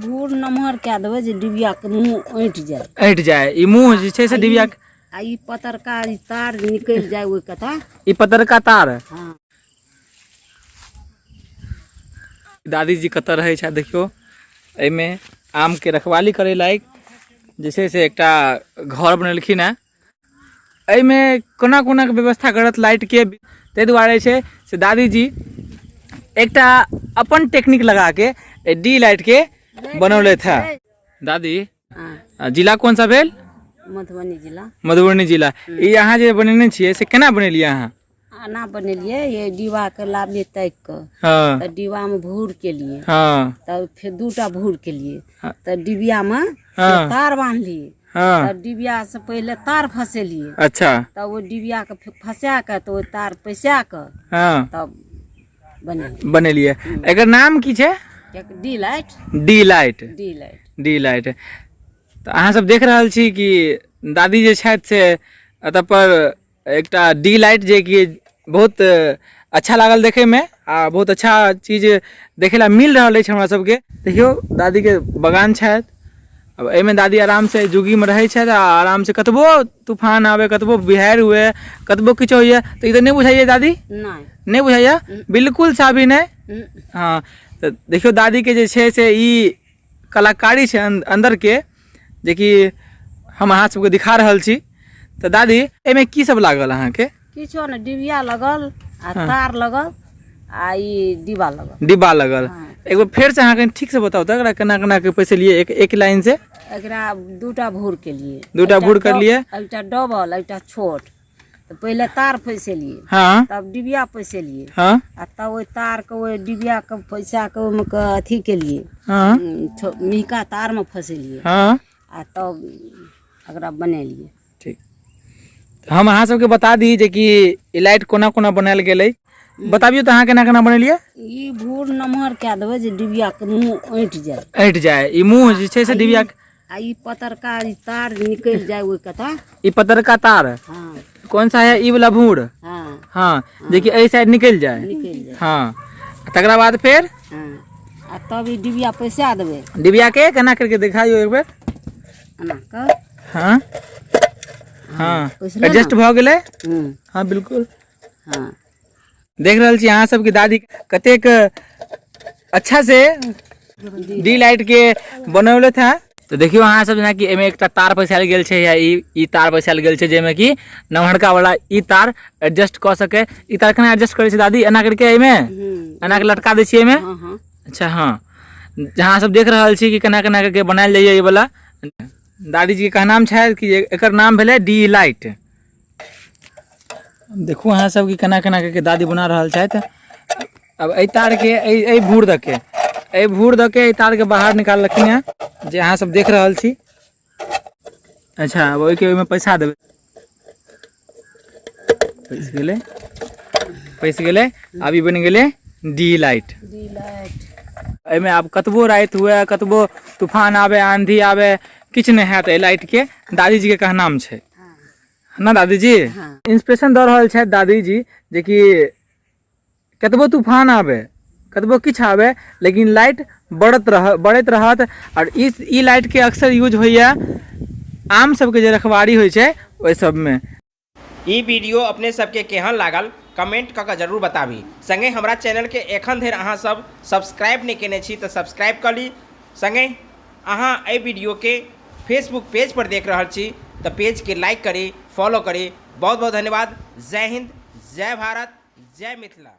भूर नमहर कए देबै जे डिबियाके मुँह ऐंठ जाय। ऐंठ जाय, ई मुँह जे छै से डिबिया। आ ई पतरका ई तार निकलि जाय ओहि कता। ई पतरका तार। हँ। दादीजी कतऽ रहै छथि देखियौ, एहिमे आमके रखवाली करै लायक जे छै से एकटा घर बनेलखिन हेँ। एहिमे कोना कोना के व्यवस्था करत लाइटके, ताहि दुआरे छै से दादीजी एकटा अपन टेक्निक लगाके डी लाइटके बनौलथि हेँ। दादी, हाँ। जिला कौन सा भेल? मधुबनी जिला। मधुबनी जिला। ई अहाँ जे बनेने छियै से केना बनेलियै अहाँ? आना बनेलियै, ये डिब्बा के लाबलियै ताकि कऽ। हाँ। तऽ डिब्बा मे भूर केलियै। हाँ। तब फेर दूटा भूर केलियै। हाँ। तऽ डिबिया मे हाँ। तार बान्हलियै। हाँ। तब डिबिया से पहिले तार फसेलियै। अच्छा। तब ओहि डिबिया के फेर फसा कऽ तऽ ओहि तार पैसा कऽ हाँ। तब बनेलियै। बनेलियै। एकर नाम की छै? D light. D light. D light. D light. तऽ अहाँ सब देख रहल छी कि दादी जे छथि से एतऽ पर एकटा डी लाइट जे कि बहुत अच्छा लागल देखैमे आ बहुत अच्छा चीज देखै लए मिल रहल अछि हमरा सबके। देखियौ दादीके बगान छथि, अब एहिमे दादी आरामसँ जुगीमे रहै छथि आ आरामसँ कतबो तूफान आबै, कतबो बिहाड़ि हुए, कतबो किछो होइए तऽ ई तऽ नहि बुझाइए दादी? नहि। नहि बुझाइए बिल्कुल सा भी नहि। हँ, तऽ देखियौ दादीके जे छै से ई कलाकारी छै अन्दरके, जेकि हम अहाँ सबके दिखा रहल छी। तऽ दादी एहिमे की सब लागल अहाँके? किछो नहि, डिबिया लगल आ तार लगल आ ई डिब्बा लगल। डिब्बा लगल। हाँ। एक बेर फेर से अहाँ कनि ठीक से बताउ तऽ एकरा केना केना के पैसेलियै एक एक लाइन से? एकरा दूटा भूर केलियै। दूटा एकटा भूर करलियै। एकटा डबल एकटा छोट। तऽ पहिले तार फैसेलियै। हाँ। तब डिबिया पैसेलियै। हाँ। आ तब ओहि तारके ओहि डिबियाके पैसा के ओहिमे के अथी केलियै। हाँ। मिहिका तारमे फसेलियै। हाँ। आ तब एकरा बनेलियै। ठीक, हम अहाँ सबके बता दी जे कि ई लाइट कोना कोना बनायल गेल अछि। बताबियौ तऽ अहाँ केना केना बनेलियै? ई भूर नमहर कए देबै जे डिबियाके मुँह ऐंठ जाय। ऐंठ जाय, ई मुँह जे छै से डिबिया। आ ई पतरका ई तार निकलि जाय ओहि कता। ई पतरका तार। हाँ। कौन सा है ई वाला भूर? हाँ। हाँ, जे कि एहि साइड निकलि जाय। निकलि जाय। हाँ, तकरा बाद फेर? हाँ, आ तब ई डिबिया पैसा देबै। डिबिया के केना करके देखाइयो एक बेर? एना कऽ। हाँ। हाँ, पैसले ना? एडजस्ट भऽ गेलै। हम्म। हाँ बिल्कुल। हाँ। देख रहल छी अहाँ सबके दादी कतेक अच्छा से डी लाइट के बनौलथि हँ। तऽ देखियौ अहाँ सब जेनाकि एहिमे एकटा तार पैसायल गेल छै या ई तार पैसायल गेल छै जाहिमे कि नमहरका वाला ई तार एडजस्ट कऽ सके। ई तार केना एडजस्ट करै छै दादी? एना करके एहिमे एना के लटका दै छियै एहिमे। हाँ, हाँ। अच्छा, हाँ, जहाँ सब देख रहल छी कि केना केना करके बनायल जाइए ई वाला। दादीजी के कहनाम छै कि एकर नाम भेलै डी लाइट। देखू अहाँ सब कि केना केना करके दादी बना रहल छथि। अब एहि तारके एहि भूर दऽ के, एहि भूर दऽ के एहि तारके बाहर निकाललखिन हेँ जे अहाँ सब देख रहल छी। अच्छा, अब ओहिके ओहिमे पैसा देबै। पैस गेलै, पैस गेलै। आब ई बनि गेलै डी लाइट। D light. एहिमे आब कतबो राति हुए, कतबो तूफान आबे, आंधी आबे, किछु नहि हैत एहि लाइटके। दादीजीके कहनाम छै ना दादीजी? हाँ। इंस्पिरेशन दऽ रहल छथि दादीजी जेकि कतबो तूफान आबे, कतबो किछु आबे, लेकिन लाइट बढ़त रह, बढ़ैत रहत। आओर ई लाइटके अक्सर यूज होइए आम सबके जे रखवारी होइ छै ओहि सबमे। ई वीडियो अपने सबके केहन लागल कमेंट कऽ कऽ जरूर बताबी। संगे हमरा चैनल के एखन धरि अहाँ सब सब्सक्राइब नहि केने छी तऽ सब्सक्राइब कऽ ली। संगे अहाँ एहि वीडियो के फेसबुक पेज पर देख रहल छी तऽ पेज के लाइक करी, फॉलो करी। बहुत बहुत धन्यवाद। जय हिंद, जय भारत, जय मिथिला।